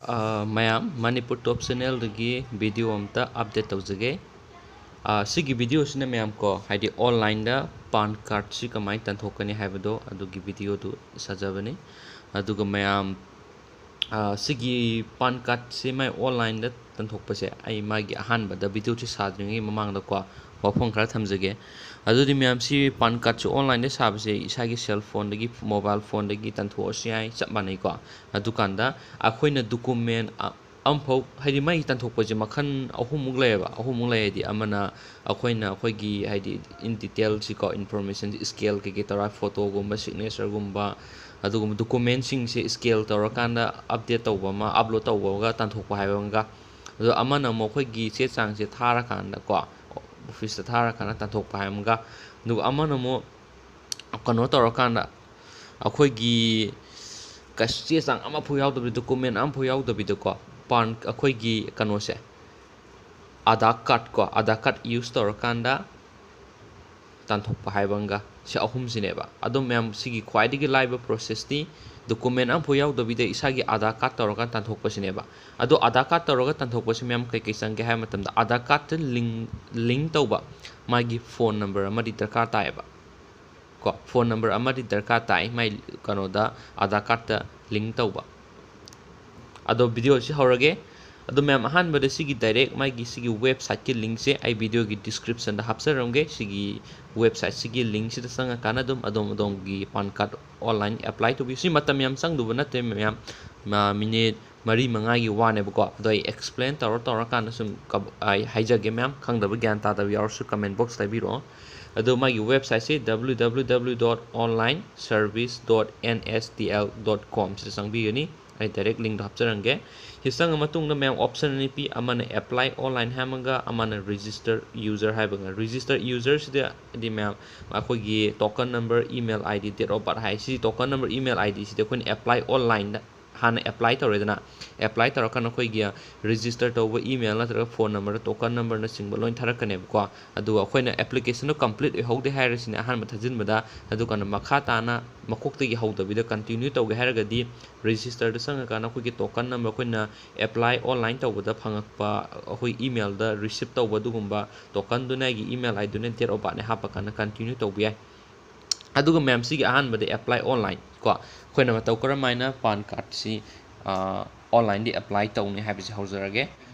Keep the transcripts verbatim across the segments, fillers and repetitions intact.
ꯑ, ꯃꯌꯥꯝ, ꯃꯅꯤꯄꯨꯔ ꯇꯣꯞ ꯆꯦꯅꯦꯜꯗꯒꯤ ꯚꯤꯗꯤꯑꯣ ꯑꯝꯇ ꯑꯞꯗꯦꯠ ꯇꯧꯖꯒꯦ꯫ ꯑ, ꯁꯤꯒꯤ ꯚꯤꯗꯤꯑꯣꯁꯤꯅ ꯃꯌꯥꯝ ꯀꯣ, ꯍꯥꯏꯗꯤ ꯑꯣꯟꯂꯥꯏꯟꯗ ꯄꯥꯟ ꯀꯥꯔꯠꯁꯤ ꯀꯃꯥꯏꯅ ꯇꯥꯟꯊꯣꯛꯀꯅꯤ ꯍꯥꯏꯕꯗꯣ ꯑꯗꯨꯒꯤ ꯚꯤꯗꯤꯑꯣꯗꯨ ꯁꯥꯖꯕꯅꯤ꯫ ꯑꯗꯨꯒ ꯃꯌꯥꯝ, ꯑ, ꯁꯤꯒꯤ ꯄꯥꯟ ꯀꯥꯔꯠꯁꯤ ꯃꯥꯏ ꯑꯣꯟꯂꯥꯏꯟꯗ ꯇꯥꯟꯊꯣꯛꯄꯁꯦ ꯑꯩ ꯃꯥꯒꯤ ꯑꯍꯥꯟꯕꯗ ꯚꯤꯗꯤꯑꯣꯁꯤ ꯁꯥꯗ꯭ꯔꯤꯉꯩ ꯃꯃꯥꯡꯗꯀꯣ ꯋꯥꯐꯝ ꯈꯔ ꯊꯝꯖꯒꯦ꯫ ꯑꯗꯨꯗꯤ ꯃꯌꯥꯝ, ꯁꯤ ꯄꯥꯟ ꯀꯥꯔꯠꯁꯦ ꯑꯣꯟꯂꯥꯏꯟꯗ ꯁꯥꯕꯁꯦ ꯏꯁꯥꯒꯤ ꯁꯦꯜ ꯐꯣꯟꯗꯒꯤ, ꯃꯣꯕꯥꯏꯜ ꯐꯣꯟꯗꯒꯤ ꯇꯥꯟꯊꯣꯛꯑꯁꯨ ꯌꯥꯏ, ꯆꯞ ꯃꯥꯟꯅꯩꯀꯣ꯫ ꯑꯗꯨꯀꯥꯟꯗ ꯑꯩꯈꯣꯏꯅ ꯗꯣꯀꯨꯃꯦꯟ ꯑ-, ꯑꯃꯐꯥꯎ, ꯍꯥꯏꯗꯤ ꯃꯥꯒꯤ ꯇꯥꯟꯊꯣꯛꯄꯁꯦ ꯃꯈꯜ ꯑꯍꯨꯝꯃꯨꯛ ꯂꯩꯌꯦꯕ꯫ ꯑꯍꯨꯝꯃꯨꯛ ꯂꯩ ꯍꯥꯏꯗꯤ ꯑꯃꯅ ꯑꯩꯈꯣꯏꯅ ꯑꯩꯈꯣꯏꯒꯤ ꯍꯥꯏꯗꯤ in detail ꯁꯤꯀꯣ, ꯏꯟꯐꯣꯔꯃꯦꯁꯟꯁꯤ ꯁ꯭ꯀꯦꯜ ꯀꯩꯀꯩ ꯇꯧꯔꯒ ꯐꯣꯇꯣꯒꯨꯝꯕ, ꯁꯤꯒꯅꯦꯆꯔꯒꯨꯝꯕ, ꯑꯗꯨꯒꯨꯝꯕ ꯗꯣꯀꯨꯃꯦꯟꯁꯤꯡꯁꯦ ꯁ꯭ꯀꯦꯜ ꯇꯧꯔꯀꯥꯟꯗ ꯑꯞꯗꯦꯠ ꯇꯧꯕ ꯑꯃ, ꯑꯞꯂꯣꯗ ꯇꯧꯕꯒ ꯇꯥꯟꯊꯣꯛꯄ ꯍꯥꯏꯕ ꯑꯃꯒ, ꯑꯗꯣ ꯑꯃꯅ ꯑꯃꯨꯛ ꯑꯩꯈꯣꯏꯒꯤ ꯆꯦ ꯆꯥꯡꯁꯦ ꯊꯥꯔꯀꯥꯟꯗꯀꯣ, ꯑꯣꯐꯤꯁꯇ ꯊꯥꯔꯀꯥꯟꯗ ꯇꯥꯟꯊꯣꯛꯄ ꯍꯥꯏꯕ ꯑꯃꯒ, ꯑꯗꯨꯒ ꯑꯃꯅ ꯑꯃꯨꯛ ꯀꯩꯅꯣ ꯇꯧꯔꯀꯥꯟꯗ ꯑꯩꯈꯣꯏꯒꯤ ꯀ-, ꯆꯦ ꯆꯥꯡ ꯑꯃꯐꯥꯎ ꯌꯥꯎꯗꯕꯤꯗ, ꯗꯣꯀꯨꯃꯦꯟ ꯑꯃꯐꯥꯎ ꯌꯥꯎꯗꯕꯤꯗꯀꯣ, ꯄꯥꯟ, ꯑꯩꯈꯣꯏꯒꯤ ꯀꯩꯅꯣꯁꯦ, ꯑꯥꯙꯥꯔ ꯀꯥꯔꯠ ꯀꯣ, ꯑꯥꯙꯥꯔ ꯀꯥꯔꯠ ꯌꯨꯁ ꯇꯧꯔꯀꯥꯟꯗ ꯇꯥꯟꯊꯣꯛꯄ ꯍꯥꯏꯕ ꯑꯃꯒ, ꯁꯤ ꯑꯍꯨꯝꯁꯤꯅꯦꯕ꯫ ꯑꯗꯣ ꯃꯌꯥꯝ, ꯁꯤꯒꯤ ꯈ꯭ꯋꯥꯏꯗꯒꯤ ꯂꯥꯏꯕ ꯄ꯭ꯔꯣꯁꯦꯁꯇꯤ ꯗꯣꯀꯨꯃꯦꯟ ꯑꯃꯐꯥꯎ ꯌꯥꯎꯗꯕꯤꯗ ꯏꯁꯥꯒꯤ ꯑꯥꯙꯥꯔ ꯀꯥꯔꯠ ꯇꯧꯔꯒ ꯇꯥꯟꯊꯣꯛꯄꯁꯤꯅꯦꯕ꯫ ꯑꯗꯣ ꯑꯥꯙꯥꯔ ꯀꯥꯔꯠ ꯇꯧꯔꯒ ꯇꯥꯟꯊꯣꯛꯄꯁꯤ ꯃꯌꯥꯝ ꯀꯩꯀꯩ ꯆꯪꯒꯦ ꯍꯥꯏꯕ ꯃꯇꯝꯗ, ꯑꯥꯙꯥꯔ ꯀꯥꯔꯠꯇ ꯂꯤꯡ, ꯂꯤꯡ ꯇꯧꯕ ꯃꯥꯒꯤ ꯐꯣꯟ ꯅꯝꯕꯔ ꯑꯃꯗꯤ ꯗꯔꯀꯥꯔ ꯇꯥꯏꯌꯦꯕ꯫ ꯀꯣ, ꯐꯣꯟ ꯅꯝꯕꯔ ꯑꯃꯗꯤ ꯗꯔꯀꯥꯔ ꯇꯥꯏ ꯃꯥꯏ ꯀꯩꯅꯣꯗ, ꯑꯥꯙꯥꯔ ꯀꯥꯔꯠꯇ ꯂꯤꯡ ꯇꯧꯕ꯫ ꯑꯗꯣ ꯚꯤꯗꯤꯑꯣꯁꯤ ꯍꯧꯔꯒꯦ꯫ ꯑꯗꯣ ꯃꯌꯥꯝ, ꯑꯍꯥꯟꯕꯗ ꯁꯤꯒꯤ ꯗꯥꯏꯔꯦꯛ ꯃꯥꯒꯤ ꯁꯤꯒꯤ ꯋꯦꯕꯁꯥꯏꯠꯀꯤ ꯂꯤꯡꯁꯦ ꯑꯩ ꯚꯤꯗꯤꯑꯣꯒꯤ ꯗꯤꯁꯀ꯭ꯔꯤꯞꯁꯟꯗ ꯍꯥꯞꯆꯔꯝꯒꯦ꯫ ꯁꯤꯒꯤ ꯋꯦꯕꯁꯥꯏꯠꯁꯤꯒꯤ ꯂꯤꯡꯁꯤꯗ ꯆꯪꯉꯀꯥꯟꯗ ꯑꯗꯨꯝ ꯑꯗꯣꯝ ꯑꯗꯣꯝꯒꯤ ꯄꯥꯟ ꯀꯥꯔꯠ ꯑꯣꯟꯂꯥꯏꯟ ꯑꯦꯄ꯭ꯂꯥꯏ ꯇꯧꯕꯤꯌꯨ꯫ ꯁꯤ ꯃꯇꯝ ꯌꯥꯝ ꯆꯪꯗꯧꯕ ꯅꯠꯇꯦ ꯃꯌꯥꯝ, ꯃ-, ꯃꯤꯅꯤꯠ ꯃꯔꯤ ꯃꯉꯥꯒꯤ ꯋꯥꯅꯦꯕꯀꯣ꯫ ꯑꯗꯣ ꯑꯩ ꯑꯦꯛꯁꯄ꯭ꯂꯦꯟ ꯇꯧꯔ ꯇꯧꯔꯀꯥꯟꯗ ꯁꯨꯝ ꯀ-, ꯑꯩ ꯍꯥꯏꯖꯒꯦ ꯃꯌꯥꯝ, ꯈꯪꯗꯕ ꯒ꯭ꯌꯥꯟ ꯇꯥꯗꯕ ꯌꯥꯎꯔꯁꯨ ꯀꯃꯦꯟ ꯕꯣꯛꯁꯇ ꯍꯥꯏꯕꯤꯔꯛꯑꯣ꯫ ꯑꯗꯣ ꯃꯥꯒꯤ ꯋꯦꯕꯁꯥꯏꯠꯁꯤ W W W dot online service dot N S T L dot com ꯁꯤꯗ ꯆꯪꯕꯤꯒꯅꯤ꯫ ꯑꯩ ꯗꯥꯏꯔꯦꯛ ꯂꯤꯡꯗꯣ ꯍꯥꯞꯆꯔꯝꯒꯦ꯫ ꯁꯤ ꯆꯪꯉ ꯃꯇꯨꯡꯗ ꯃꯌꯥꯝ ꯑꯣꯞꯁꯟ ꯑꯅꯤ ꯄꯤ, ꯑꯃꯅ ꯑꯦꯄ꯭ꯂꯥꯏ ꯑꯣꯟꯂꯥꯏꯟ ꯍꯥꯏꯕ ꯑꯃꯒ, ꯑꯃꯅ ꯔꯦꯖꯤꯁꯇꯔ ꯌꯨꯖꯔ ꯍꯥꯏꯕ ꯑꯃꯒ꯫ ꯔꯦꯖꯤꯁꯇꯔ ꯌꯨꯖꯔꯁꯤꯗꯗꯤ ꯃꯌꯥꯝ ꯑꯩꯈꯣꯏꯒꯤ token number, email I D, date of birth ꯍꯥꯏ꯫ ꯁꯤ ꯇꯣꯀꯟ ꯅꯝꯕꯔ, ꯏꯃꯦꯜ ꯑꯥꯏ ꯗꯤꯁꯤꯗꯤ ꯑꯩꯈꯣꯏꯅ ꯑꯦꯄ꯭ꯂꯥꯏ ꯑꯣꯟꯂꯥꯏꯟꯗ ꯍꯥꯟꯅ ꯑꯦꯄ꯭ꯂꯥꯏ ꯇꯧꯔꯦꯗꯅ, ꯑꯦꯄ꯭ꯂꯥꯏ ꯇꯧꯔꯀꯥꯟꯗ ꯑꯩꯈꯣꯏꯒꯤ ꯔꯦꯖꯤꯁꯇꯔ ꯇꯧꯕ ꯏꯃꯦꯜ ꯅꯠꯇ꯭ꯔꯒ ꯐꯣꯟ ꯅꯝꯕꯔ, ꯇꯣꯀꯟ ꯅꯝꯕꯔꯅꯆꯤꯡꯕ ꯂꯣꯏ ꯊꯥꯔꯛꯀꯅꯦꯕꯀꯣ꯫ ꯑꯗꯨꯒ ꯑꯩꯈꯣꯏꯅ ꯑꯦꯄ꯭ꯂꯤꯀꯦꯁꯟꯗꯣ ꯀꯝꯄ꯭ꯂꯤꯠ ꯑꯣꯏꯍꯧꯗꯦ ꯍꯥꯏꯔꯁꯤꯅꯦ, ꯑꯍꯥꯟꯕ ꯊꯥꯖꯤꯟꯕꯗ, ꯑꯗꯨꯀꯥꯟꯗ ꯃꯈꯥ ꯇꯥꯅ ꯃꯀꯣꯛꯇꯒꯤ ꯍꯧꯗꯕꯤꯗ ꯀꯟꯇꯤꯅ꯭ꯌꯨ ꯇꯧꯒꯦ ꯍꯥꯏꯔꯒꯗꯤ, ꯔꯦꯖꯤꯁꯇꯔꯗ ꯆꯪꯉꯀꯥꯟꯗ ꯑꯩꯈꯣꯏꯒꯤ ꯇꯣꯀꯟ ꯅꯝꯕꯔ, ꯑꯩꯈꯣꯏꯅ ꯑꯦꯄ꯭ꯂꯥꯏ ꯑꯣꯟꯂꯥꯏꯟ ꯇꯧꯕꯗ ꯐꯪꯉꯛꯄ ꯑꯩꯈꯣꯏ ꯏꯃꯦꯜꯗ ꯔꯤꯁꯤꯞ ꯇꯧꯕ ꯑꯗꯨꯒꯨꯝꯕ ꯇꯣꯀꯟꯗꯨꯅ ꯑꯩꯒꯤ ꯏꯃꯦꯜ ꯑꯥꯏ ꯗꯤꯅ, date of birthꯅꯦ ꯍꯥꯞꯄꯀꯥꯟꯗ ꯀꯟꯇꯤꯅ꯭ꯌꯨ ꯇꯧꯕ ꯌꯥꯏ꯫ ꯑꯗꯨꯒ ꯃꯌꯥꯝ, ꯁꯤꯒꯤ ꯑꯍꯥꯟꯕꯗ ꯑꯦꯄ꯭ꯂꯥꯏ ꯑꯣꯟꯂꯥꯏꯟ ꯀꯣ, ꯑꯩꯈꯣꯏꯅ ꯃꯇꯧ ꯀꯔꯝ ꯍꯥꯏꯅ ꯄꯥꯟ ꯀꯥꯔꯠꯁꯤ ꯑꯣꯟꯂꯥꯏꯟꯗ ꯑꯦꯄ꯭ꯂꯥꯏ ꯇꯧꯅꯤ ꯍꯥꯏꯕꯁꯤ ꯍꯧꯖꯔꯒꯦ꯫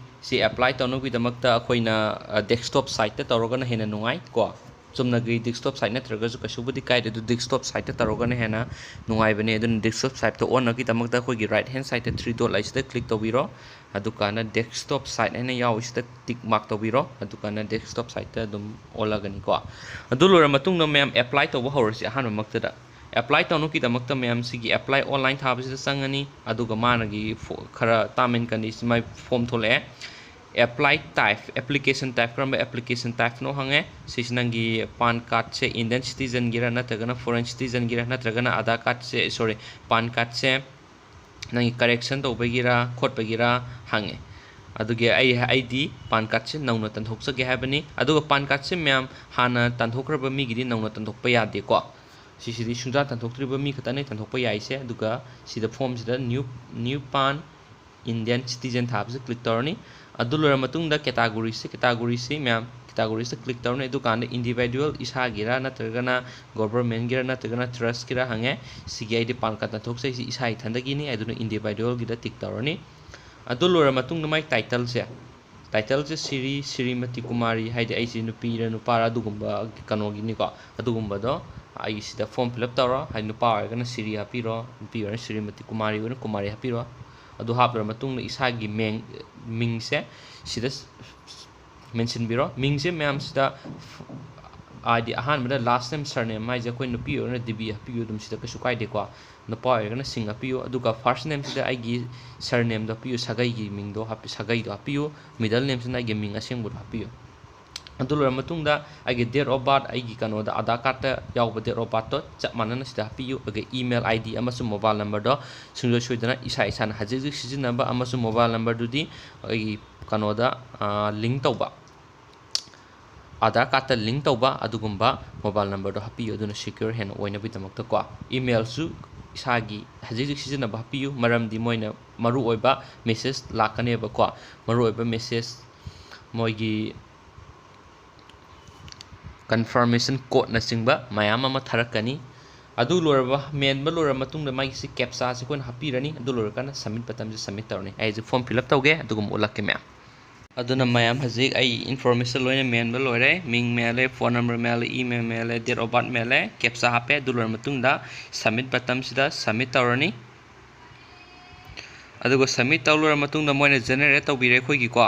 ꯁꯤ ꯑꯦꯄ꯭ꯂꯥꯏ ꯇꯧꯅꯕꯒꯤꯗꯃꯛꯇ ꯑꯩꯈꯣꯏꯅ ꯗꯦꯁꯛꯇꯣꯞ ꯁꯥꯏꯠꯇ ꯇꯧꯔꯒꯅ ꯍꯦꯟꯅ ꯅꯨꯡꯉꯥꯏ ꯀꯣ꯫ ꯆꯨꯝꯅꯒꯤ ꯗꯦꯁꯛꯇꯣꯞ ꯁꯥꯏꯠ ꯅꯠꯇ꯭ꯔꯒꯁꯨ ꯀꯩꯁꯨꯕꯨꯗꯤ ꯀꯥꯏꯗꯦ, ꯑꯗꯨ ꯗꯦꯁꯛꯇꯣꯞ ꯁꯥꯏꯠꯇ ꯇꯧꯔꯒꯅ ꯍꯦꯟꯅ ꯅꯨꯡꯉꯥꯏꯕꯅꯦ꯫ ꯑꯗꯨꯅ ꯗꯦꯁꯛꯇꯣꯞ ꯁꯥꯏꯠꯇ ꯑꯣꯟꯅꯕꯒꯤꯗꯃꯛꯇ ꯑꯩꯈꯣꯏꯒꯤ ꯔꯥꯏꯠ ꯍꯦꯟ ꯁꯥꯏꯠꯇ ꯊ꯭ꯔꯤ ꯗꯣꯠ ꯂꯩꯁꯤꯗ ꯀ꯭ꯂꯤꯛ ꯇꯧꯕꯤꯔꯣ꯫ ꯑꯗꯨꯀꯥꯟꯗ ꯗꯦꯁꯛꯇꯣꯞ ꯁꯥꯏꯠ ꯍꯥꯏꯅ ꯌꯥꯎꯔꯤꯁꯤꯗ ꯇꯤꯛ ꯃꯥꯔꯛ ꯇꯧꯕꯤꯔꯣ꯫ ꯑꯗꯨꯀꯥꯟꯗ ꯗꯦꯁꯛꯇꯣꯞ ꯁꯥꯏꯠꯇ ꯑꯗꯨꯝ ꯑꯣꯜꯂꯒꯅꯤꯀꯣ꯫ ꯑꯗꯨ ꯂꯣꯏꯔ ꯃꯇꯨꯡꯗ ꯃꯌꯥꯝ ꯑꯦꯄ꯭ꯂꯥꯏ ꯇꯧꯕ ꯍꯧꯔꯁꯤ꯫ ꯑꯍꯥꯟꯕꯃꯛꯇꯗ ꯑꯦꯄ꯭ꯂꯥꯏ ꯇꯧꯅꯕꯒꯤꯗꯃꯛꯇ ꯃꯌꯥꯝ ꯁꯤꯒꯤ ꯑꯦꯄ꯭ꯂꯥꯏ ꯑꯣꯟꯂꯥꯏꯟ ꯊꯥꯕꯁꯤꯗ ꯆꯪꯉꯅꯤ꯫ ꯑꯗꯨꯒ ꯃꯥꯅꯒꯤ ꯐꯣ-, ꯈꯔ ꯇꯥꯔꯝ ꯑꯦꯟ ꯀꯟꯗꯤꯁꯟ, ꯃꯥꯏ ꯐꯣꯝ ꯊꯣꯛꯂꯛꯑꯦ꯫ ꯑꯦꯄ꯭ꯂꯥꯏ ꯇꯥꯏꯞ, ꯑꯦꯄ꯭ꯂꯤꯀꯦꯁꯟ ꯇꯥꯏꯞ, ꯀꯔꯝꯕ ꯑꯦꯄ꯭ꯂꯤꯀꯦꯁꯟ ꯇꯥꯏꯞꯅꯣ ꯍꯪꯉꯦ꯫ ꯁꯤꯁꯤ ꯅꯪꯒꯤ ꯄꯥꯟ ꯀꯥꯔꯠꯁꯦ ꯏꯟꯗꯤꯌꯟ ꯁꯤꯇꯤꯖꯟꯒꯤꯔ ꯅꯠꯇ꯭ꯔꯒꯅ ꯐꯣꯔꯦꯟ ꯁꯤꯇꯤꯖꯟꯒꯤꯔ ꯅꯠꯇ꯭ꯔꯒꯅ ꯑꯥꯙꯥꯔ ꯀꯥꯔꯠꯁꯦ, ꯁꯣꯔꯤ, ꯄꯥꯟ ꯀꯥꯔꯠꯁꯦ ꯅꯪꯒꯤ ꯀꯔꯦꯛꯁꯟ ꯇꯧꯕꯒꯤꯔ ꯈꯣꯠꯄꯒꯤꯔ ꯍꯪꯉꯦ꯫ ꯑꯗꯨꯒꯤ ꯑꯩ, ꯑꯩꯗꯤ ꯄꯥꯟ ꯀꯥꯔꯠꯁꯦ ꯅꯧꯅ ꯇꯥꯟꯊꯣꯛꯆꯒꯦ ꯍꯥꯏꯕꯅꯤ꯫ ꯑꯗꯨꯒ ꯄꯥꯟ ꯀꯥꯔꯠꯁꯦ ꯃꯌꯥꯝ ꯍꯥꯟꯅ ꯇꯥꯟꯊꯣꯛꯈ꯭ꯔꯕ ꯃꯤꯒꯤꯗꯤ ꯅꯧꯅ ꯇꯥꯟꯊꯣꯛꯄ ꯌꯥꯗꯦꯀꯣ꯫ ꯁꯤꯁꯤꯗꯤ ꯁꯨꯡꯇꯥꯟ ꯇꯥꯟꯊꯣꯛꯇ꯭ꯔꯤꯕ ꯃꯤ ꯈꯛꯇꯅꯦ ꯇꯥꯟꯊꯣꯛꯄ ꯌꯥꯏꯁꯦ꯫ ꯑꯗꯨꯒ ꯁꯤꯗ ꯐꯣꯝꯁꯤꯗ ꯅ꯭ꯌꯨ, ꯅ꯭ꯌꯨ ꯄꯥꯟ ꯏꯟꯗꯤꯌꯟ ꯁꯤꯇꯤꯖꯦꯟ ꯊꯥꯕꯁꯦ ꯀ꯭ꯂꯤꯛ ꯇꯧꯔꯅꯤ꯫ ꯑꯗꯨ ꯂꯣꯏꯔ ꯃꯇꯨꯡꯗ ꯀꯦꯇꯥꯒꯣꯔꯤꯁꯦ, ꯀꯦꯇꯥꯒꯣꯔꯤꯁꯦ ꯃꯌꯥꯝ, ꯀꯦꯇꯥꯒꯣꯔꯤꯁꯤꯗ ꯀ꯭ꯂꯤꯛ ꯇꯧꯔꯅꯤ꯫ ꯑꯗꯨꯀꯥꯟꯗ ꯏꯟꯗꯤꯚꯤꯗꯨꯋꯦꯜ, ꯏꯁꯥꯒꯤꯔ ꯅꯠꯇ꯭ꯔꯒꯅ ꯒꯣꯚꯔꯟꯃꯦꯟꯒꯤꯔ ꯅꯠꯇ꯭ꯔꯒꯅ ꯇ꯭ꯔꯁꯀꯤꯔ ꯍꯪꯉꯦ꯫ ꯁꯤꯒꯤ ꯑꯩꯗꯤ ꯄꯥꯟ ꯀꯥꯔꯗ ꯇꯥꯟꯊꯣꯛꯆꯩꯁꯦ ꯏꯁꯥ ꯏꯊꯟꯗꯒꯤꯅꯤ, ꯑꯗꯨꯅ ꯏꯟꯗꯤꯚꯤꯗꯨꯋꯦꯜꯒꯤꯗ ꯇꯤꯛ ꯇꯧꯔꯅꯤ꯫ ꯑꯗꯨ ꯂꯣꯏꯔ ꯃꯇꯨꯡꯗ ꯃꯥꯏ ꯇꯥꯏꯇꯜꯁꯦ, ꯇꯥꯏꯇꯜꯁꯦ ꯁꯤꯔꯤ, ꯁꯤꯔꯤꯃꯇꯤ ꯀꯨꯃꯥꯔꯤ, ꯍꯥꯏꯗꯤ ꯑꯩꯁꯦ ꯅꯨꯄꯤꯔ ꯅꯨꯄꯥꯔ ꯑꯗꯨꯒꯨꯝꯕ ꯀꯩꯅꯣꯒꯤꯅꯤꯀꯣ, ꯑꯗꯨꯒꯨꯝꯕꯗꯣ ꯑꯩꯒꯤ ꯁꯤꯗ ꯐꯣꯝ ꯐꯤꯜ ꯑꯞ ꯇꯧꯔꯣ꯫ ꯍꯥꯏꯗꯤ ꯅꯨꯄꯥ ꯑꯣꯏꯔꯒꯅ ꯁꯤꯔꯤ ꯍꯥꯞꯄꯤꯔꯣ, ꯅꯨꯄꯤ ꯑꯣꯏꯔꯒꯅ ꯁꯤꯔꯤꯃꯇꯤ ꯀꯨꯃꯥꯔꯤ ꯑꯣꯏꯅ ꯀꯨꯃꯥꯔꯤ ꯍꯥꯞꯄꯤꯔꯣ꯫ ꯑꯗꯨ ꯍꯥꯞꯂꯕ ꯃꯇꯨꯡꯗ ꯏꯁꯥꯒꯤ ꯃꯤꯡ, ꯃꯤꯡꯁꯦ ꯁꯤꯗ ꯃꯦꯟꯁꯤꯟꯕꯤꯔꯣ꯫ ꯃꯤꯡꯁꯦ ꯃꯌꯥꯝꯁꯤꯗ ꯍꯥꯏꯗꯤ ꯑꯍꯥꯟꯕꯗ ꯂꯥꯁ ꯅꯦꯝ, ꯁꯔꯅꯦꯝ ꯍꯥꯏꯁꯦ ꯑꯩꯈꯣꯏ ꯅꯨꯄꯤ ꯑꯣꯏꯔꯒꯅ ꯗꯦꯕꯤ ꯍꯥꯞꯄꯤꯌꯨ, ꯑꯗꯨꯝ ꯁꯤꯗ ꯀꯩꯁꯨ ꯀꯥꯏꯗꯦꯀꯣ꯫ ꯅꯨꯄꯥ ꯑꯣꯏꯔꯒꯅ ꯁꯤꯡ ꯍꯥꯞꯄꯤꯌꯨ꯫ ꯑꯗꯨꯒ ꯐꯥꯔꯁ ꯅꯦꯝꯁꯤꯗ ꯑꯩꯒꯤ ꯁꯔꯅꯦꯝꯗꯣ ꯍꯥꯞꯄꯤꯌꯨ, ꯁꯥꯒꯩꯒꯤ ꯃꯤꯡꯗꯣ ꯍꯥꯞꯄꯤ-, ꯁꯥꯒꯩꯗꯣ ꯍꯥꯞꯄꯤꯌꯨ꯫ ꯃꯤꯗꯜ ꯅꯦꯝꯁꯤꯅ ꯑꯩꯒꯤ ꯃꯤꯡ ꯑꯁꯦꯡꯕꯗꯣ ꯍꯥꯞꯄꯤꯌꯨ꯫ ꯑꯗꯨ ꯂꯣꯏꯔ ꯃꯇꯨꯡꯗ ꯑꯩꯒꯤ date of birth, ꯑꯩꯒꯤ ꯀꯩꯅꯣꯗ ꯑꯙꯥꯔ ꯀꯥꯔꯠꯇ ꯌꯥꯎꯕ date of birthꯇꯣ ꯆꯞ ꯃꯥꯟꯅꯅ ꯁꯤꯗ ꯍꯥꯞꯄꯤꯌꯨ꯫ ꯑꯗꯨꯒ email ID ꯑꯃꯁꯨꯡ mobile numberꯗꯣ ꯁꯨꯡꯁꯣꯏ ꯁꯣꯏꯗꯅ ꯏꯁꯥ ꯏꯁꯥꯅ ꯍꯧꯖꯤꯛ ꯍꯧꯖꯤꯛ ꯁꯤꯖꯤꯟꯅꯕ ꯑꯃꯁꯨꯡ mobile numberꯗꯨꯗꯤ ꯑꯩꯒꯤ ꯀꯩꯅꯣꯗ, ꯑꯥ, link ꯇꯧꯕ, ꯑꯙꯥꯔ ꯀꯥꯔꯠꯇ link ꯇꯧꯕ ꯑꯗꯨꯒꯨꯝꯕ mobile numberꯗꯣ ꯍꯥꯞꯄꯤꯌꯨ꯫ ꯑꯗꯨꯅ secure ꯍꯦꯟꯅ ꯑꯣꯏꯅꯕꯒꯤꯗꯃꯛꯇꯀꯣ꯫ Emailꯁꯨ ꯏꯁꯥꯒꯤ ꯍꯧꯖꯤꯛ ꯍꯧꯖꯤꯛ ꯁꯤꯖꯤꯟꯅꯕ ꯍꯥꯞꯄꯤꯌꯨ, ꯃꯔꯝꯗꯤ ꯃꯣꯏꯅ ꯃꯔꯨꯑꯣꯏꯕ message ꯂꯥꯛꯀꯅꯦꯕꯀꯣ꯫ ꯃꯔꯨꯑꯣꯏꯕ message, ꯃꯣꯏꯒꯤ confirmation codeꯅꯆꯤꯡꯕ ꯃꯌꯥꯝ ꯑꯃ ꯊꯥꯔꯛꯀꯅꯤ꯫ ꯑꯗꯨ ꯂꯣꯏꯔꯕ, ꯃꯦꯟꯕ ꯂꯣꯏꯔꯕ ꯃꯇꯨꯡꯗ ꯃꯥꯒꯤ ꯁꯤ captchaꯁꯦ ꯑꯩꯈꯣꯏꯅ ꯍꯥꯞꯄꯤꯔꯅꯤ꯫ ꯑꯗꯨ ꯂꯣꯏꯔꯀꯥꯟꯗ submit buttonꯁꯦ submit ꯇꯧꯔꯅꯤ꯫ ꯑꯩ ꯍꯧꯖꯤꯛ form fill up ꯇꯧꯒꯦ, ꯑꯗꯨꯒ ꯑꯃꯨꯛ ꯎꯠꯂꯛꯀꯦ ꯃꯌꯥꯝ꯫ ꯑꯗꯨꯅ ꯃꯌꯥꯝ ꯍꯧꯖꯤꯛ ꯑꯩ information ꯂꯣꯏꯅ ꯃꯦꯟꯕ ꯂꯣꯏꯔꯦ꯫ ꯃꯤꯡ ꯃꯦꯜꯂꯦ, phone number ꯃꯦꯜꯂꯦ, email ꯃꯦꯜꯂꯦ, date of birth ꯃꯦꯜꯂꯦ, captcha ꯍꯥꯞꯄꯦ꯫ ꯑꯗꯨ ꯂꯣꯏꯔ ꯃꯇꯨꯡꯗ submit buttonꯁꯤꯗ submit ꯇꯧꯔꯅꯤ꯫ ꯑꯗꯨꯒ submit ꯇꯧ ꯂꯣꯏꯔ ꯃꯇꯨꯡꯗ ꯃꯣꯏꯅ generate ꯇꯧꯕꯤꯔꯦ ꯑꯩꯈꯣꯏꯒꯤꯀꯣ,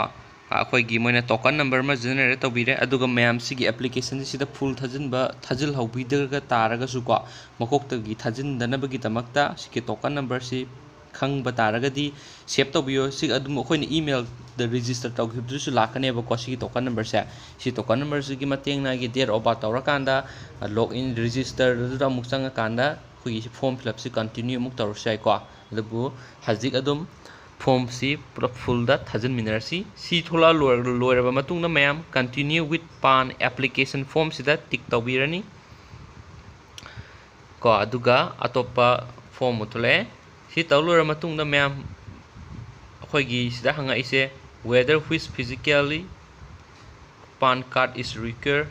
ꯑꯩꯈꯣꯏꯒꯤ ꯃꯣꯏꯅ token number ꯑꯃ generate ꯇꯧꯕꯤꯔꯦ꯫ ꯑꯗꯨꯒ ꯃꯌꯥꯝ ꯁꯤꯒꯤ applicationꯁꯤ ꯁꯤꯗ full ꯊꯥꯖꯤꯟꯕ, ꯊꯥꯖꯤꯜꯍꯧꯕꯤꯗ꯭ꯔꯒ ꯇꯥꯔꯒꯁꯨꯀꯣ, ꯃꯀꯣꯛꯇꯒꯤ ꯊꯥꯖꯤꯟꯗꯅꯕꯒꯤꯗꯃꯛꯇ ꯁꯤꯒꯤ token numberꯁꯤ ꯈꯪꯕ ꯇꯥꯔꯒꯗꯤ save ꯇꯧꯕꯤꯌꯣ꯫ ꯁꯤ ꯑꯗꯨꯝ ꯑꯩꯈꯣꯏꯅ emailꯗ register ꯇꯧꯈꯤꯕꯗꯨꯁꯨ ꯂꯥꯛꯀꯅꯦꯕꯀꯣ, ꯁꯤꯒꯤ token numberꯁꯦ꯫ ꯁꯤ token numberꯁꯤꯒꯤ ꯃꯇꯦꯡꯅ ꯑꯩꯒꯤ date of birth ꯇꯧꯔꯀꯥꯟꯗ, login registerꯗꯨꯗ ꯑꯃꯨꯛ ꯆꯪꯉꯀꯥꯟꯗ ꯑꯩꯈꯣꯏꯒꯤ form fill upꯁꯤ continue ꯑꯃꯨꯛ ꯇꯧꯔꯁꯨ ꯌꯥꯏꯀꯣ꯫ ꯑꯗꯨꯕꯨ ꯍꯧꯖꯤꯛ ꯑꯗꯨꯝ formꯁꯤ ꯄꯨꯂꯞ fullꯗ ꯊꯥꯖꯤꯟꯃꯤꯟꯅꯔꯁꯤ꯫ ꯁꯤ ꯊꯣꯛꯂꯛꯑ ꯂꯣꯏꯔ-, ꯂꯣꯏꯔꯕ ꯃꯇꯨꯡꯗ ꯃꯌꯥꯝ continue with PAN application formꯁꯤꯗ tick ꯇꯧꯕꯤꯔꯅꯤ ꯀꯣ꯫ ꯑꯗꯨꯒ ꯑꯇꯣꯞꯄ form ꯑꯃ ꯊꯣꯛꯂꯛꯑꯦ꯫ ꯁꯤ ꯇꯧ ꯂꯣꯏꯔ ꯃꯇꯨꯡꯗ ꯃꯌꯥꯝ ꯑꯩꯈꯣꯏꯒꯤ ꯁꯤꯗ ꯍꯪꯉꯛꯏꯁꯦ, whether which physically PAN card is required꯫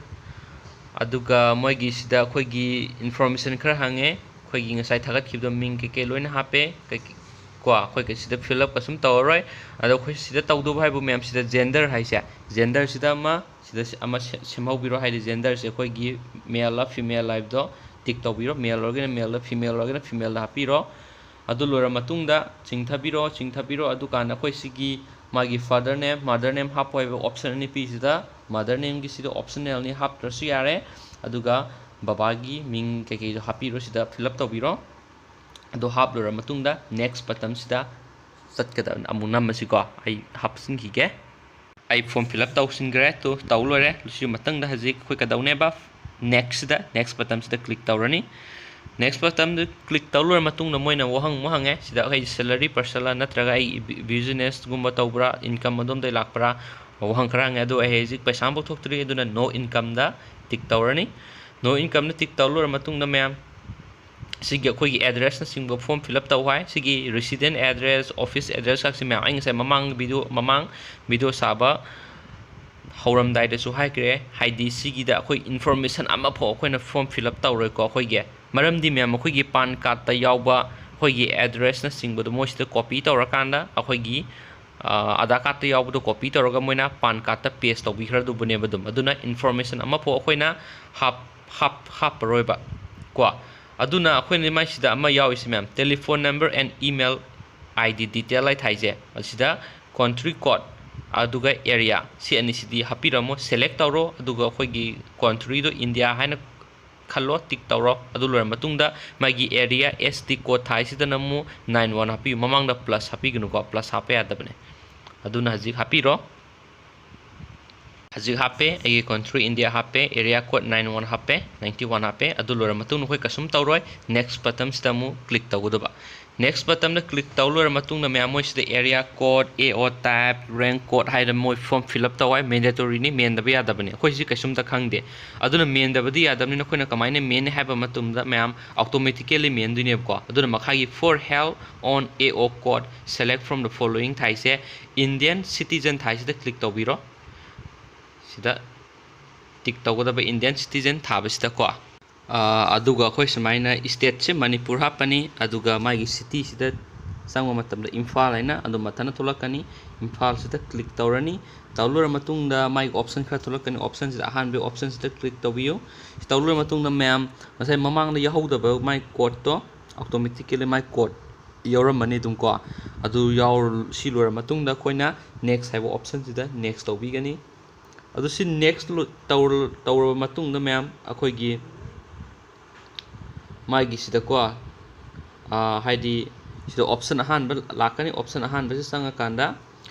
ꯑꯗꯨꯒ ꯃꯣꯏꯒꯤ ꯁꯤꯗ ꯑꯩꯈꯣꯏꯒꯤ information ꯈꯔ ꯍꯪꯉꯦ꯫ ꯑꯩꯈꯣꯏꯒꯤ ꯉꯁꯥꯏ ꯊꯥꯒꯠꯈꯤꯕꯗꯣ ꯃꯤꯡ ꯀꯩꯀꯩ ꯂꯣꯏꯅ ꯍꯥꯞꯄꯦ꯫ ꯀꯩ-, ꯀꯣ, ꯑꯩꯈꯣꯏ ꯀꯩ-, ꯁꯤꯗ fill up ꯀꯩꯁꯨꯝ ꯇꯧꯔꯔꯣꯏ꯫ ꯑꯗꯣ ꯑꯩꯈꯣꯏ ꯁꯤꯗ ꯇꯧꯗꯧꯕ ꯍꯥꯏꯕꯨ ꯃꯌꯥꯝ ꯁꯤꯗ gender ꯍꯥꯏꯁꯦ, genderꯁꯤꯗ ꯑꯃ, ꯁꯤꯗ ꯁꯤ-, ꯑꯃ ꯁꯦ-, ꯁꯦꯝꯍꯧꯕꯤꯔꯣ꯫ ꯍꯥꯏꯗꯤ genderꯁꯦ ꯑꯩꯈꯣꯏꯒꯤ maleꯂ femaleꯂ ꯍꯥꯏꯕꯗꯣ tick ꯇꯧꯕꯤꯔꯣ꯫ Male ꯑꯣꯏꯔꯒꯅ maleꯗ, female ꯑꯣꯏꯔꯒꯅ femaleꯗ ꯍꯥꯞꯄꯤꯔꯣ꯫ ꯑꯗꯨ ꯂꯣꯏꯔ ꯃꯇꯨꯡꯗ ꯆꯤꯡꯊꯕꯤꯔꯣ, ꯆꯤꯡꯊꯕꯤꯔꯣ꯫ ꯑꯗꯨꯀꯥꯟꯗ ꯑꯩꯈꯣꯏ ꯁꯤꯒꯤ ꯃꯥꯒꯤ father name, mother name ꯍꯥꯞꯄꯣ ꯍꯥꯏꯕ option ꯑꯅꯤ ꯄꯤꯁꯤꯗ, mother nameꯒꯤ ꯁꯤꯗ optionalꯅꯤ, ꯍꯥꯞꯇ꯭ꯔꯁꯨ ꯌꯥꯔꯦ꯫ ꯑꯗꯨꯒ ꯕꯕꯥꯒꯤ ꯃꯤꯡ ꯀꯩꯀꯩꯗꯣ ꯍꯥꯞꯄꯤꯔꯣ, ꯁꯤꯗ fill up ꯇꯧꯕꯤꯔꯣ꯫ ꯑꯗꯣ ꯍꯥꯞꯂꯨꯔ ꯃꯇꯨꯡꯗ next buttonꯁꯤꯗ ꯆꯠꯀꯗꯕꯅꯤ꯫ ꯑꯃꯨꯛ ꯅꯝꯃꯁꯤꯀꯣ, ꯑꯩ ꯍꯥꯞꯆꯤꯟꯈꯤꯒꯦ꯫ ꯑꯩ form fill up ꯇꯧꯁꯤꯟꯈ꯭ꯔꯦ꯫ ꯇꯨ, ꯇꯧ ꯂꯣꯏꯔꯦ꯫ ꯁꯤ ꯃꯊꯪꯗ ꯍꯧꯖꯤꯛ ꯑꯩꯈꯣꯏ ꯀꯩꯗꯧꯅꯦꯕ? Next ꯁꯤꯗ, next button ꯁꯤꯗ click ꯇꯧꯔꯅꯤ꯫ Next button ꯗꯨ click ꯇꯧ ꯂꯣꯏꯔ ꯃꯇꯨꯡꯗ ꯃꯣꯏꯅ ꯋꯥꯍꯪ ꯑꯃ ꯍꯪꯉꯦ꯫ ꯁꯤꯗ ꯑꯩꯈꯣꯏ salary person ꯂ ꯅꯠꯇ꯭ꯔꯒ ꯑꯩ ꯕꯤ-, business ꯒꯨꯝꯕ ꯇꯧꯕ꯭ꯔꯥ, income ꯑꯗꯣꯝꯗꯒꯤ ꯂꯥꯛꯄ꯭ꯔꯥ, ꯋꯥꯍꯪ ꯈꯔ ꯍꯪꯉꯦ꯫ ꯑꯗꯣ ꯑꯩ ꯍꯧꯖꯤꯛ ꯄꯩꯁꯥ ꯑꯃꯐꯥꯎ ꯊꯣꯛꯇ꯭ꯔꯤ, ꯑꯗꯨꯅ no income ꯗ tick ꯇꯧꯔꯅꯤ꯫ No income ꯗ tick ꯇꯧ ꯂꯣꯏꯔ ꯃꯇꯨꯡꯗ ꯃꯌꯥꯝ, ꯁꯤꯒꯤ ꯑꯩꯈꯣꯏꯒꯤ address ꯅꯆꯤꯡꯕ form fill up ꯇꯧ ꯍꯥꯏ꯫ ꯁꯤꯒꯤ resident address, office address ꯀꯥꯁꯦ ꯃꯌꯥꯝ ꯑꯩ ꯉꯁꯥꯏ ꯃꯃꯥꯡ video, ꯃꯃꯥꯡ video ꯁꯥꯕ ꯍꯧꯔꯝꯗꯥꯏꯗꯁꯨ ꯍꯥꯏꯈ꯭ꯔꯦ, ꯍꯥꯏꯗꯤ ꯁꯤꯒꯤꯗ ꯑꯩꯈꯣꯏ information ꯑꯃꯐꯥꯎ ꯑꯩꯈꯣꯏꯅ form fill up ꯇꯧꯔꯣꯏꯀꯣ ꯑꯩꯈꯣꯏꯒꯤ꯫ ꯃꯔꯝꯗꯤ ꯃꯌꯥꯝ, ꯑꯩꯈꯣꯏꯒꯤ PAN card ꯇ ꯌꯥꯎꯕ ꯑꯩꯈꯣꯏꯒꯤ address ꯅꯆꯤꯡꯕꯗꯣ ꯃꯣꯏꯁꯤꯗ copy ꯇꯧꯔꯀꯥꯟꯗ ꯑꯩꯈꯣꯏꯒꯤ, ꯑ, Aadhaar card ꯇ ꯌꯥꯎꯕꯗꯣ copy ꯇꯧꯔꯒ ꯃꯣꯏꯅ PAN card ꯇ paste ꯇꯧꯕꯤꯈ꯭ꯔꯗꯧꯕꯅꯦꯕ ꯑꯗꯨꯝ꯫ ꯑꯗꯨꯅ information ꯑꯃꯐꯥꯎ ꯑꯩꯈꯣꯏꯅ ꯍꯥꯞ-, ꯍꯥꯞ-, ꯍꯥꯞꯄꯔꯣꯏꯕ ꯀꯣ꯫ ꯑꯗꯨꯅ ꯑꯩꯈꯣꯏꯅ ꯃꯥꯏꯁꯤꯗ ꯑꯃ ꯌꯥꯎꯔꯤꯁꯦ ꯃꯌꯥꯝ, telephone number and email I D detail ꯍꯥꯏ ꯊꯥꯏꯁꯦ, ꯑꯁꯤꯗ country code ꯑꯗꯨꯒ area, ꯁꯤ ꯑꯅꯤꯁꯤꯗꯤ ꯍꯥꯞꯄꯤꯔꯝꯃꯣ꯫ Select ꯇꯧꯔꯣ, ꯑꯗꯨꯒ ꯑꯩꯈꯣꯏꯒꯤ country ꯗꯣ India ꯍꯥꯏꯅ ꯈꯜꯂꯣ, tick ꯇꯧꯔꯣ꯫ ꯑꯗꯨ ꯂꯣꯏꯔ ꯃꯇꯨꯡꯗ ꯃꯥꯒꯤ area, S T code ꯊꯥꯏꯁꯤꯗꯅ ꯑꯃꯨꯛ nine one ꯍꯥꯞꯄꯤꯌꯨ꯫ ꯃꯃꯥꯡꯗ plus ꯍꯥꯞꯄꯤꯒꯅꯨꯀꯣ, plus ꯍꯥꯞꯄ ꯌꯥꯗꯕꯅꯦ꯫ ꯑꯗꯨꯅ ꯍꯧꯖꯤꯛ ꯍꯥꯞꯄꯤꯔꯣ꯫ ꯍꯧꯖꯤꯛ ꯍꯥꯞꯄꯦ, ꯑꯩꯒꯤ country India ꯍꯥꯞꯄꯦ, area code nine one ꯍꯥꯞꯄꯦ, ninety one ꯍꯥꯞꯄꯦ꯫ ꯑꯗꯨ ꯂꯣꯏꯔ ꯃꯇꯨꯡꯗ ꯑꯩꯈꯣꯏ ꯀꯩꯁꯨꯝ ꯇꯧꯔꯣꯏ, next button ꯁꯤꯗ ꯑꯃꯨꯛ click ꯇꯧꯒꯗꯕ꯫ Next button ꯗ click ꯇꯧ ꯂꯣꯏꯔ ꯃꯇꯨꯡꯗ ꯃꯌꯥꯝ, ꯃꯣꯏꯁꯤꯗ area code, A O type, rank code ꯍꯥꯏꯗꯅ ꯃꯣꯏ form fill up ꯇꯧ ꯍꯥꯏ, mandatory ꯅꯤ, ꯃꯦꯟꯗꯕ ꯌꯥꯗꯕꯅꯤ꯫ ꯑꯩꯈꯣꯏ ꯁꯤ ꯀꯩꯁꯨꯝꯇ ꯈꯪꯗꯦ꯫ ꯑꯗꯨꯅ ꯃꯦꯟꯗꯕꯗꯤ ꯌꯥꯗꯕꯅꯤꯅ ꯑꯩꯈꯣꯏꯅ ꯀꯃꯥꯏꯅ ꯃꯦꯟꯅꯤ ꯍꯥꯏꯕ ꯃꯇꯝꯗ ꯃꯌꯥꯝ, automatically ꯃꯦꯟꯗꯣꯏꯅꯦꯕꯀꯣ꯫ ꯑꯗꯨꯅ ꯃꯈꯥꯒꯤ for help on A O code, select from the following ꯊꯥꯏꯁꯦ, Indian citizen ꯊꯥꯏꯁꯤꯗ click ꯇꯧꯕꯤꯔꯣ꯫ ꯁꯤꯗ tick ꯇꯧꯒꯗꯕ, Indian citizen ꯊꯥꯕꯁꯤꯗꯀꯣ꯫ ꯑꯥ, ꯑꯗꯨꯒ ꯑꯩꯈꯣꯏ ꯁꯨꯃꯥꯏꯅ state ꯁꯦ ꯃꯅꯤꯄꯨꯔ ꯍꯥꯞꯄꯅꯤ, ꯑꯗꯨꯒ ꯃꯥꯒꯤ city ꯁꯤꯗ ꯆꯪꯕ ꯃꯇꯝꯗ ꯏꯝꯐꯥꯜ ꯍꯥꯏꯅ ꯑꯗꯨꯝ ꯃꯊꯟꯇ ꯊꯣꯛꯂꯛꯀꯅꯤ꯫ ꯏꯝꯐꯥꯜꯁꯤꯗ click ꯇꯧꯔꯅꯤ꯫ ꯇꯧ ꯂꯣꯏꯔ ꯃꯇꯨꯡꯗ ꯃꯥꯒꯤ option ꯈꯔ ꯊꯣꯛꯂꯛꯀꯅꯤ꯫ Option ꯁꯤꯗ ꯑꯍꯥꯟꯕꯒꯤ option ꯁꯤꯗ click ꯇꯧꯕꯤꯌꯨ꯫ ꯁꯤ ꯇꯧ ꯂꯣꯏꯔ ꯃꯇꯨꯡꯗ ꯃꯌꯥꯝ, ꯉꯁꯥꯏ ꯃꯃꯥꯡꯗ ꯌꯥꯎꯍꯧꯗꯕ ꯃꯥꯒꯤ code ꯇꯣ, automatically ꯃꯥꯒꯤ code ꯌꯥꯎꯔꯝꯃꯅꯤ ꯑꯗꯨꯝ ꯀꯣ꯫ ꯑꯗꯨ ꯌꯥꯎꯔ-, ꯁꯤ ꯂꯣꯏꯔ ꯃꯇꯨꯡꯗ ꯑꯩꯈꯣꯏꯅ next ꯍꯥꯏꯕ option ꯁꯤꯗ next ꯇꯧꯕꯤꯒꯅꯤ꯫ ꯑꯗꯨ ꯁꯤ next ꯂꯣ-, ꯇꯧꯔ-, ꯇꯧꯔꯕ ꯃꯇꯨꯡꯗ ꯃꯌꯥꯝ, ꯑꯩꯈꯣꯏꯒꯤ ꯃꯥꯒꯤ ꯁꯤꯗꯀꯣ, ꯑꯥ, ꯍꯥꯏꯗꯤ ꯁꯤꯗ option ꯑꯍꯥꯟꯕ ꯂꯥꯛꯀꯅꯤ꯫ Option ꯑꯍꯥꯟꯕꯁꯤ ꯆꯪꯉꯀꯥꯟꯗ,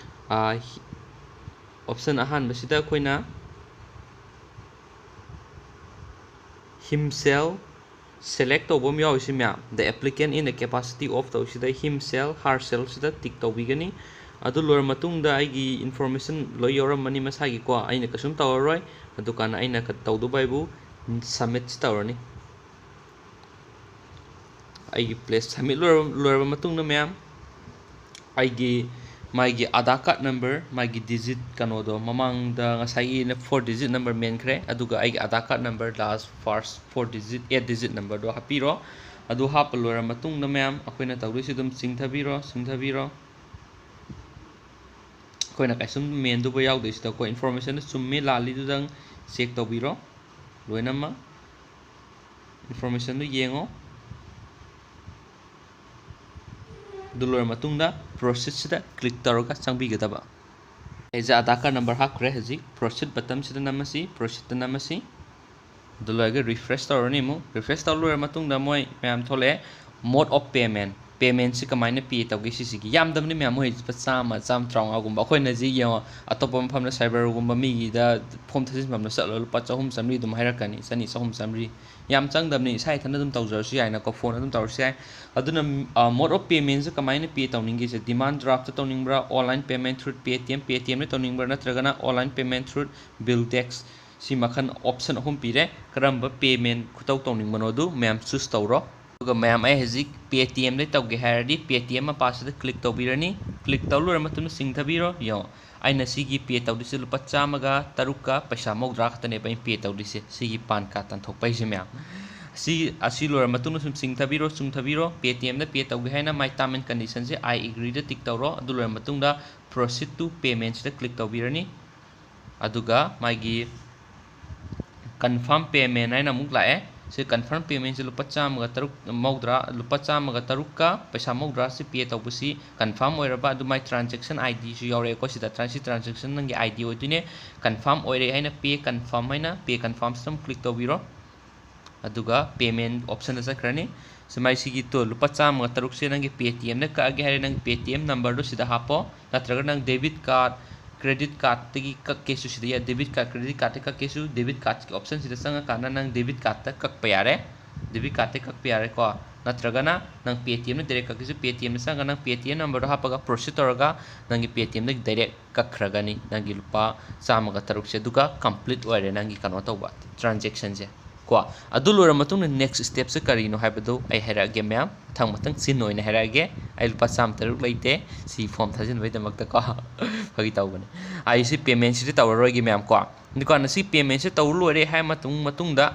ꯑꯥ, ꯍꯤ-, Option ꯑꯍꯥꯟꯕꯁꯤꯗ ꯑꯩꯈꯣꯏꯅ himself select ꯇꯧꯕ ꯑꯃ ꯌꯥꯎꯔꯤꯁꯤ ꯃꯌꯥꯝ, the applicant in the capacity of ꯇꯧꯁꯤꯗ himself herself ꯁꯤꯗ tick ꯇꯧꯕꯤꯒꯅꯤ꯫ ꯑꯗꯨ ꯂꯣꯏꯔ ꯃꯇꯨꯡꯗ ꯑꯩꯒꯤ information ꯂꯣꯏ ꯌꯥꯎꯔꯝꯃꯅꯤ ꯃꯁꯥꯒꯤꯀꯣ, ꯑꯩꯅ ꯀꯩꯁꯨꯝ ꯇꯧꯔꯔꯣꯏ꯫ ꯑꯗꯨꯀꯥꯟꯗ ꯑꯩꯅ ꯀ-, ꯇꯧꯗꯧꯕ ꯍꯥꯏꯕꯨ submit ꯇꯧꯔꯅꯤ꯫ ꯑꯩꯒꯤ place submit ꯂꯣꯏꯔꯕ, ꯂꯣꯏꯔꯕ ꯃꯇꯨꯡꯗ ꯃꯌꯥꯝ, ꯑꯩꯒꯤ, ꯃꯥꯒꯤ Aadhaar card number, ꯃꯥꯒꯤ digit ꯀꯩꯅꯣꯗꯣ, ꯃꯃꯥꯡꯗ ꯉꯁꯥꯏꯒꯤ ꯑꯩꯅ four digit number ꯃꯦꯟꯈ꯭ꯔꯦ, ꯑꯗꯨꯒ ꯑꯩꯒꯤ Aadhaar card number last first four digit, eight digit number ꯗꯣ ꯍꯥꯞꯄꯤꯔꯣ꯫ ꯑꯗꯨ ꯍꯥꯞꯄ ꯂꯣꯏꯔ ꯃꯇꯨꯡꯗ ꯃꯌꯥꯝ, ꯑꯩꯈꯣꯏꯅ ꯇꯧꯗꯣꯏꯁꯤ ꯑꯗꯨꯝ ꯆꯤꯡꯊꯕꯤꯔꯣ, ꯆꯤꯡꯊꯕꯤꯔꯣ꯫ ꯑꯩꯈꯣꯏꯅ ꯀꯩꯁꯨꯝ ꯃꯦꯟꯗꯧꯕ ꯌꯥꯎꯗꯣꯏꯁꯤꯗꯀꯣ, information ꯗꯨ ꯆꯨꯝꯃꯤ ꯂꯥꯜꯂꯤꯗꯨꯗꯪ check ꯇꯧꯕꯤꯔꯣ ꯂꯣꯏꯅꯃꯛ꯫ Information ꯗꯨ ꯌꯦꯡꯉꯣ꯫ ꯑꯗꯨ ꯂꯣꯏꯔ ꯃꯇꯨꯡꯗ proceed ꯁꯤꯗ click ꯇꯧꯔꯒ ꯆꯪꯕꯤꯒꯗꯕ꯫ ꯑꯩꯁꯦ Aadhaar card number ꯍꯥꯞꯈ꯭ꯔꯦ꯫ ꯍꯧꯖꯤꯛ proceed button ꯁꯤꯗ ꯅꯝꯃꯁꯤ, proceed ꯇ ꯅꯝꯃꯁꯤ꯫ ꯑꯗꯨ ꯂꯣꯏꯔꯒ refresh ꯇꯧꯔꯅꯤ ꯑꯃꯨꯛ꯫ Refresh ꯇꯧꯔ ꯂꯣꯏꯔ ꯃꯇꯨꯡꯗ ꯃꯣꯏ ꯃꯌꯥꯝ ꯊꯣꯛꯂꯛꯑꯦ, mode of payment, payment ꯁꯤ ꯀꯃꯥꯏꯅ pay ꯇꯧꯒꯦ ꯁꯤꯁꯤꯒꯤ꯫ ꯌꯥꯝꯗꯕꯅꯤ ꯃꯌꯥꯝ, ꯃꯣꯏ ꯂꯨꯄꯥ ꯆꯥꯝꯃ, ꯆꯥꯝꯃ ꯇꯔꯥꯃꯉꯥꯒꯨꯝꯕ꯫ ꯑꯩꯈꯣꯏꯅ ꯍꯧꯖꯤꯛ ꯌꯦꯡꯉꯣ, ꯑꯇꯣꯞꯄ ꯃꯐꯝꯗ cyber ꯒꯨꯝꯕ ꯃꯤꯒꯤꯗ form ꯊꯥꯖꯤꯟꯐꯝꯗ ꯆꯠꯂꯣ, ꯂꯨꯄꯥ ꯆꯍꯨꯝ ꯆꯥꯝꯃꯔꯤ ꯑꯗꯨꯝ ꯍꯥꯏꯔꯛꯀꯅꯤ, ꯆꯅꯤ, ꯆꯍꯨꯝ ꯆꯥꯝꯃꯔꯤ꯫ ꯌꯥꯝ ꯆꯪꯗꯕꯅꯤ, ꯏꯁꯥ ꯏꯊꯟꯇ ꯑꯗꯨꯝ ꯇꯧꯖꯔꯁꯨ ꯌꯥꯏꯅꯀꯣ, phone ꯑꯗꯨꯝ ꯇꯧꯔꯁꯨ ꯌꯥꯏ꯫ ꯑꯗꯨꯅ, ꯑ, mode of payment ꯁꯦ ꯀꯃꯥꯏꯅ pay ꯇꯧꯅꯤꯡꯒꯦꯁꯦ, demand draft ꯇ ꯇꯧꯅꯤꯡꯕ꯭ꯔꯥ, online payment through Paytm, Paytm ꯗ ꯇꯧꯅꯤꯡꯕ꯭ꯔꯥ, ꯅꯠꯇ꯭ꯔꯒꯅ online payment through BillDesk, ꯁꯤ ꯃꯈꯜ option ꯑꯍꯨꯝ ꯄꯤꯔꯦ꯫ ꯀꯔꯝꯕ payment ꯈꯨꯇꯧ ꯇꯧꯅꯤꯡꯕꯅꯣ ꯑꯗꯨ ꯃꯌꯥꯝ choose ꯇꯧꯔꯣ꯫ ꯑꯗꯨꯒ ꯃꯌꯥꯝ ꯑꯩ ꯍꯧꯖꯤꯛ Paytm ꯗꯩ ꯇꯧꯒꯦ ꯍꯥꯏꯔꯗꯤ Paytm ꯃꯄꯥꯁꯤꯗ click ꯇꯧꯕꯤꯔꯅꯤ꯫ Click ꯇꯧ ꯂꯣꯏꯔ ꯃꯇꯨꯡꯗ ꯆꯤꯡꯊꯕꯤꯔꯣ꯫ ꯌꯦꯡꯉꯣ, ꯑꯩꯅ ꯁꯤꯒꯤ pay ꯇꯧꯗꯣꯏꯁꯦ ꯂꯨꯄꯥ ꯆꯥꯝꯃꯒ ꯇꯔꯨꯛꯀ ꯄꯩꯁꯥ ꯃꯧꯗ꯭ꯔꯥ ꯈꯛꯇꯅꯦꯕ ꯑꯩꯅ pay ꯇꯧꯗꯣꯏꯁꯦ, ꯁꯤꯒꯤ PAN card ꯇꯥꯟꯊꯣꯛꯄ ꯍꯥꯏꯁꯦ ꯃꯌꯥꯝ꯫ ꯑꯁꯤ, ꯑꯁꯤ ꯂꯣꯏꯔ ꯃꯇꯨꯡꯗ ꯁꯨꯝ ꯆꯤꯡꯊꯕꯤꯔꯣ, ꯆꯤꯡꯊꯕꯤꯔꯣ꯫ Paytm ꯗ pay ꯇꯧꯒꯦ ꯍꯥꯏꯅ my term and condition say I agree the tick ꯇꯧꯔꯣ꯫ ꯑꯗꯨ ꯂꯣꯏꯔ ꯃꯇꯨꯡꯗ proceed to payment ꯁꯤꯗ click ꯇꯧꯕꯤꯔꯅꯤ꯫ ꯑꯗꯨꯒ ꯃꯥꯒꯤ confirm payment ꯍꯥꯏꯅ ꯑꯃꯨꯛ ꯂꯥꯛꯑꯦ꯫ ꯁꯤ confirm payment ꯁꯦ ꯂꯨꯄꯥ ꯆꯥꯝꯃꯒ ꯇꯔꯨꯛ, ꯃꯧꯗ꯭ꯔꯥ, ꯂꯨꯄꯥ ꯆꯥꯝꯃꯒ ꯇꯔꯨꯛꯀ ꯄꯩꯁꯥ ꯃꯧꯗ꯭ꯔꯥ ꯁꯤ pay ꯇꯧꯕꯁꯤ confirm ꯑꯣꯏꯔꯕ꯫ ꯑꯗꯨ ꯃꯥꯏ transaction ID ꯁꯨ ꯌꯥꯎꯔꯛꯑꯦꯀꯣ ꯁꯤꯗ꯫ ꯇ꯭ꯔꯥꯟ-, ꯁꯤ transaction ꯅꯪꯒꯤ ID ꯑꯣꯏꯗꯣꯏꯅꯦ꯫ Confirm ꯑꯣꯏꯔꯦ ꯍꯥꯏꯅ pay confirm ꯍꯥꯏꯅ, pay confirm ꯁꯤꯗ ꯑꯃꯨꯛ click ꯇꯧꯕꯤꯔꯣ꯫ ꯑꯗꯨꯒ payment option ꯗ ꯆꯠꯈ꯭ꯔꯅꯤ꯫ ꯁꯨꯃꯥꯏ ꯁꯤꯒꯤ ꯇꯣ ꯂꯨꯄꯥ ꯆꯥꯝꯃꯒ ꯇꯔꯨꯛꯁꯦ ꯅꯪꯒꯤ Paytm ꯗ ꯀꯛꯑꯒꯦ ꯍꯥꯏꯔꯦ, ꯅꯪ Paytm number ꯗꯣ ꯁꯤꯗ ꯍꯥꯞꯄꯣ, ꯅꯠꯇ꯭ꯔꯒ ꯅꯪ debit card, credit cardꯇꯒꯤ ꯀꯛꯀꯦꯁꯨ ꯁꯤꯗ ꯌꯥꯏ, debit card, credit cardꯇꯒꯤ ꯀꯛꯀꯦꯁꯨ debit cardꯀꯤ optionꯁꯤꯗ ꯆꯪꯉꯀꯥꯟꯗ ꯅꯪ debit cardꯇ ꯀꯛꯄ ꯌꯥꯔꯦ, debit cardꯇ ꯀꯛꯄ ꯌꯥꯔꯦꯀꯣ꯫ ꯅꯠꯇ꯭ꯔꯒꯅ ꯅꯪ Paytmꯅ direct ꯀꯛꯀꯦꯁꯨ Paytmꯗ ꯆꯪꯉꯒ ꯅꯪ Paytm numberꯗꯣ ꯍꯥꯞꯄꯒ proceed ꯇꯧꯔꯒ ꯅꯪꯒꯤ Paytmꯗꯒꯤ direct ꯀꯛꯈ꯭ꯔꯒꯅꯤ ꯅꯪꯒꯤ ꯂꯨꯄꯥ ꯆꯥꯝꯃꯒ ꯇꯔꯨꯛꯁꯦ, ꯑꯗꯨꯒ complete ꯑꯣꯏꯔꯦ ꯅꯪꯒꯤ ꯀꯩꯅꯣ ꯇꯧꯕ transactionꯁꯦ ꯀꯣ꯫ ꯑꯗꯨ ꯂꯣꯏꯔ ꯃꯇꯨꯡꯗ next stepꯁꯦ ꯀꯔꯤꯅꯣ ꯍꯥꯏꯕꯗꯨ ꯑꯩ ꯍꯥꯏꯔꯛꯑꯒꯦ ꯃꯌꯥꯝ, ꯃꯊꯪ ꯃꯊꯪ ꯆꯤꯟ ꯑꯣꯏꯅ ꯍꯥꯏꯔꯛꯑꯒꯦ꯫ ꯑꯩ ꯂꯨꯄꯥ ꯆꯥꯝꯃ ꯇꯔꯨꯛ ꯂꯩꯇꯦ ꯁꯤ form ꯊꯥꯖꯤꯟꯕꯩꯗꯃꯛꯇꯀꯣ꯫ ꯐꯥꯒꯤ ꯇꯧꯕꯅꯦ꯫ ꯑꯩ ꯁꯤ paymentꯁꯤꯗꯤ ꯇꯧꯔꯔꯣꯏꯒꯦ ꯃꯌꯥꯝ ꯀꯣ꯫ ꯑꯗꯨꯀꯥꯟꯗ ꯁꯤ paymentꯁꯦ ꯇꯧꯔ ꯂꯣꯏꯔꯦ ꯍꯥꯏ ꯃꯇꯨꯡ, ꯃꯇꯨꯡꯗ,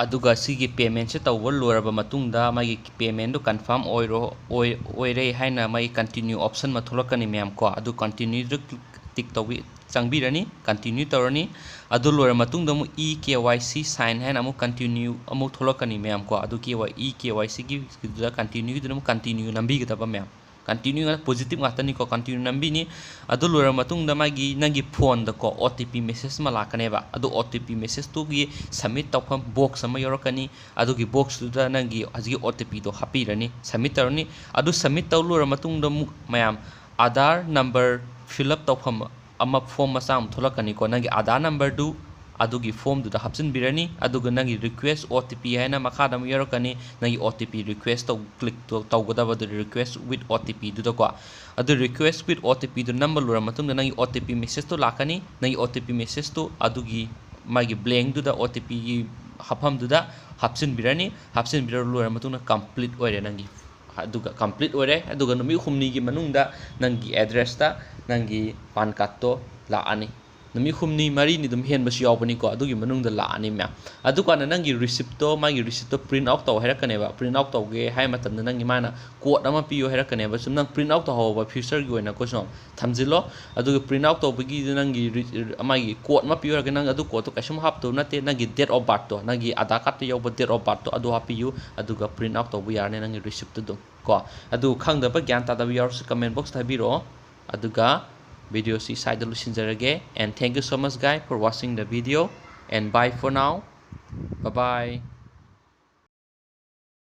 ꯑꯗꯨꯒ ꯁꯤꯒꯤ paymentꯁꯦ ꯇꯧꯕ ꯂꯣꯏꯔꯕ ꯃꯇꯨꯡꯗ ꯃꯥꯒꯤ paymentꯗꯨ confirm ꯑꯣꯏꯔꯣ-, ꯑꯣꯏ-, ꯑꯣꯏꯔꯦ ꯍꯥꯏꯅ ꯃꯥꯒꯤ continue option ꯑꯃ ꯊꯣꯛꯂꯛꯀꯅꯤ ꯃꯌꯥꯝ ꯀꯣ꯫ ꯑꯗꯨ continueꯗꯨ click, tick ꯇꯧꯕꯤ-, ꯆꯪꯕꯤꯔꯅꯤ, continue ꯇꯧꯔꯅꯤ꯫ ꯑꯗꯨ ꯂꯣꯏꯔ ꯃꯇꯨꯡꯗ ꯑꯃꯨꯛ eKYC sign ꯍꯥꯏꯅ ꯑꯃꯨꯛ continue ꯑꯃꯨꯛ ꯊꯣꯛꯂꯛꯀꯅꯤ ꯃꯌꯥꯝ ꯀꯣ꯫ ꯑꯗꯨ ꯀꯦ ꯋꯥꯏ, eKYCꯒꯤꯗꯨꯗ continueꯒꯤꯗꯨꯅ ꯑꯃꯨꯛ continueꯅ ꯅꯝꯕꯤꯒꯗꯕ ꯃꯌꯥꯝ꯫ Continueꯅ positive ꯉꯥꯛꯇꯅꯤꯀꯣ, continue ꯅꯝꯕꯤꯅꯤ꯫ ꯑꯗꯨ ꯂꯣꯏꯔ ꯃꯇꯨꯡꯗ ꯃꯥꯒꯤ ꯅꯪꯒꯤ phoneꯗꯀꯣ OTP message ꯑꯃ ꯂꯥꯛꯀꯅꯦꯕ꯫ ꯑꯗꯨ OTP messageꯇꯨꯒꯤ submit ꯇꯧꯐꯝ box ꯑꯃ ꯌꯧꯔꯛꯀꯅꯤ꯫ ꯑꯗꯨꯒꯤ boxꯇꯨꯗ ꯅꯪꯒꯤ ꯍꯧꯖꯤꯛꯀꯤ OTPꯗꯣ ꯍꯥꯞꯄꯤꯔꯅꯤ, submit ꯇꯧꯔꯅꯤ꯫ ꯑꯗꯨ submit ꯇꯧ ꯂꯣꯏꯔ ꯃꯇꯨꯡꯗ ꯑꯃꯨꯛ ꯃꯌꯥꯝ Aadhaar number fill up ꯇꯧꯐꯝ ꯑꯃ form ꯃꯆꯥ ꯑꯃ ꯊꯣꯛꯂꯛꯀꯅꯤꯀꯣ꯫ ꯅꯪꯒꯤ Aadhaar numberꯗꯨ ꯑꯗꯨꯒꯤ formꯗꯨꯗ ꯍꯥꯞꯆꯤꯟꯕꯤꯔꯅꯤ꯫ ꯑꯗꯨꯒ ꯅꯪꯒꯤ request OTP ꯍꯥꯏꯅ ꯃꯈꯥꯗ ꯑꯃꯨꯛ ꯌꯧꯔꯛꯀꯅꯤ꯫ ꯅꯪꯒꯤ OTP request ꯇꯧ-, click ꯇꯧ-, ꯇꯧꯒꯗꯕꯗꯨ request with OTPꯗꯨꯗꯀꯣ꯫ ꯑꯗꯨ request with OTPꯗꯨ ꯅꯝꯕ ꯂꯣꯏꯔ ꯃꯇꯨꯡꯗ ꯅꯪꯒꯤ OTP messageꯇꯣ ꯂꯥꯛꯀꯅꯤ꯫ ꯅꯪꯒꯤ OTP messageꯇꯣ ꯑꯗꯨꯒꯤ ꯃꯥꯒꯤ blankꯗꯨꯗ OTPꯒꯤ ꯍꯥꯞꯐꯝꯗꯨꯗ ꯍꯥꯞꯆꯤꯟꯕꯤꯔꯅꯤ꯫ ꯍꯥꯞꯆꯤꯟꯕꯤꯔ ꯂꯣꯏꯔ ꯃꯇꯨꯡꯗ complete ꯑꯣꯏꯔꯦ ꯅꯪꯒꯤ꯫ ꯑꯗꯨꯒ complete ꯑꯣꯏꯔꯦ꯫ ꯑꯗꯨꯒ ꯅꯨꯃꯤꯠ ꯍꯨꯝꯅꯤꯒꯤ ꯃꯅꯨꯡꯗ ꯅꯪꯒꯤ addressꯇ ꯅꯪꯒꯤ PAN cardꯇꯣ ꯂꯥꯛꯑꯅꯤ꯫ ꯅꯨꯃꯤꯠ ꯍꯨꯝꯅꯤ ꯃꯔꯤꯅꯤ ꯑꯗꯨꯝ ꯍꯦꯟꯕꯁꯨ ꯌꯥꯎꯕꯅꯤꯀꯣ, ꯑꯗꯨꯒꯤ ꯃꯅꯨꯡꯗ ꯂꯥꯛꯑꯅꯤ ꯃꯌꯥꯝ꯫ ꯑꯗꯨꯀꯥꯟꯗ ꯅꯪꯒꯤ receiptꯇꯣ, ꯃꯥꯒꯤ receiptꯇꯣ print out ꯇꯧ ꯍꯥꯏꯔꯛꯀꯅꯦꯕ꯫ Print out ꯇꯧꯒꯦ ꯍꯥꯏ ꯃꯇꯝꯗ ꯅꯪꯒꯤ ꯃꯥꯅ code ꯑꯃ ꯄꯤꯌꯨ ꯍꯥꯏꯔꯛꯀꯅꯦꯕ꯫ ꯁꯨꯝ ꯅꯪ print out ꯇꯧꯍꯧꯕ futureꯒꯤ ꯑꯣꯏꯅꯀꯣ ꯁꯨꯝ ꯊꯝꯖꯤꯜꯂꯣ꯫ ꯑꯗꯨꯒ print out ꯇꯧꯕꯒꯤꯗ ꯅꯪꯒꯤ ꯔꯤ-, ꯃꯥꯒꯤ code ꯑꯃ ꯄꯤꯌꯨ ꯍꯥꯏꯔꯒ ꯅꯪ ꯑꯗꯨ codeꯇꯣ ꯀꯩꯁꯨꯝ ꯍꯥꯞꯇꯧ ꯅꯠꯇꯦ, ꯅꯪꯒꯤ date of birthꯇꯣ, ꯅꯪꯒꯤ Aadhaar cardꯇ ꯌꯥꯎꯕ date of birthꯇꯣ ꯑꯗꯨ ꯍꯥꯞꯄꯤꯌꯨ, ꯑꯗꯨꯒ print out ꯇꯧꯕ ꯌꯥꯔꯅꯤ ꯅꯪꯒꯤ receiptꯇꯣ ꯑꯗꯨꯝ ꯀꯣ꯫ ꯑꯗꯨ ꯈꯪꯗꯕ, ꯒ꯭ꯌꯥꯟ ꯇꯥꯗꯕ ꯌꯥꯎꯔꯁꯨ comment boxꯇ ꯍꯥꯏꯕꯤꯔꯛꯑꯣ꯫ ꯑꯗꯨꯒ videoꯁꯤ ꯁ꯭ꯋꯥꯏꯗ ꯂꯣꯏꯁꯤꯟꯖꯔꯒꯦ, and thank you so much guys for watching the video, and bye for now, bye bye꯫